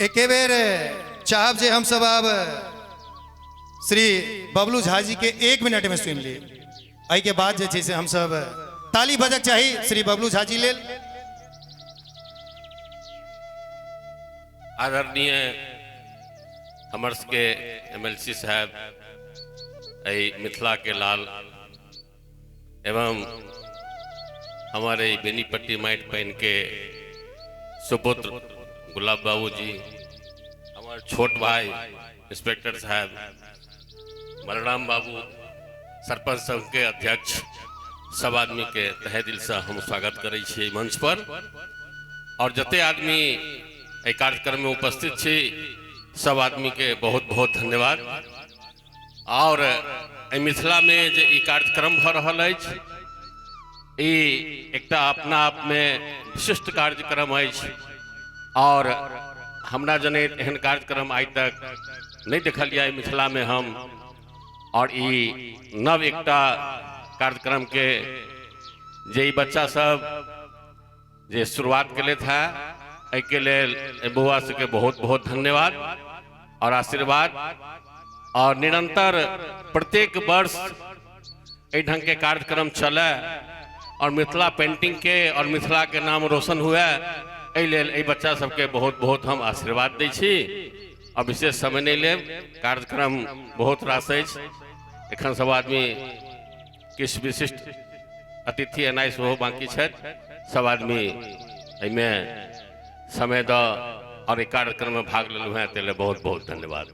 एके बेर चाहब जे हमसब आब श्री बबलू झा जी के 1 मिनट में सुनि ली। एहिके बाद जे छै से हमसब ताली बजक चाही श्री बबलू झा जी लेल। आदरणीय हमर सबके एमएलसी साहब, एहि मिथिला के लाल एवं हमारे बेनीपट्टी माटि पानि के सुपुत्र गुलाब बाबू जी, हमारे छोट भाई इंस्पेक्टर साहब बलराम बाबू, सरपंच संघ के अध्यक्ष, सब आदमी के तहे दिल से हम स्वागत करै छी मंच पर। और जते आदमी एहि कार्यक्रम में उपस्थित छी सब आदमी के बहुत बहुत धन्यवाद। और एहि मिथिला में जे ई कार्यक्रम भऽ रहल अछि ई एकटा अपना आप में विशिष्ट कार्यक्रम अछि और हमरा जनैत एहन कार्यक्रम आइ तक नहि देखलियै मिथिला में हम। और ई नव एकटा कार्यक्रम के जे ई बच्चा सब जे शुरुआत केलथि हेँ एहिके लेल एहि बौआ सबके बहुत बहुत धन्यवाद और आशीर्वाद। और निरंतर प्रत्येक वर्ष एहि ढंग के कार्यक्रम चले और मिथिला पेंटिंग के और मिथिला के नाम रोशन हुए, एहि लेल एहि बच्चा सबके बहुत बहुत हम आशीर्वाद दै छी। और विशेष समय नहीं लेब, कार्यक्रम बहुत रास अछि, एखन सब आदमी किछु विशिष्ट अतिथि एनाइ सेहो बाँकी छथि, सब आदमी एहिमे समय दऽ और एहि कार्यक्रममे भाग लेलहुँ हेँ, ताहि लेल बहुत बहुत धन्यवाद।